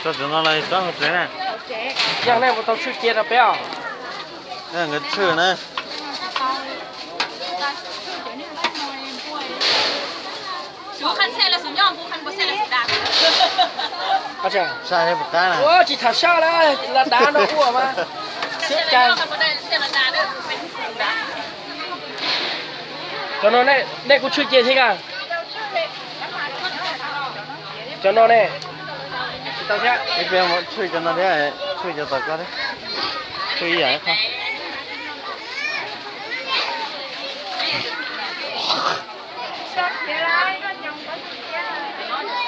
Tso cov no los tso hauv tsev na. Yog nej puas tau tshwj cia rau peb os? Nkawd tshwj na. Sai puas qab na? Ua tsis tham sab lawm, los dav no ua mas xwb cas. Cov no nej kuj tshwj cia thiab a? Cov no ne? Tsis tau thiab. Ib pliag tshwj cov no thiab, tshwj cov tom koj thiab. Tshwj ib yam qho.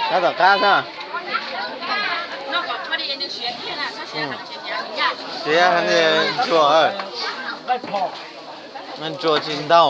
Sab tom qab xwb. Tsev ntsuag, ntsuag tsis ntau.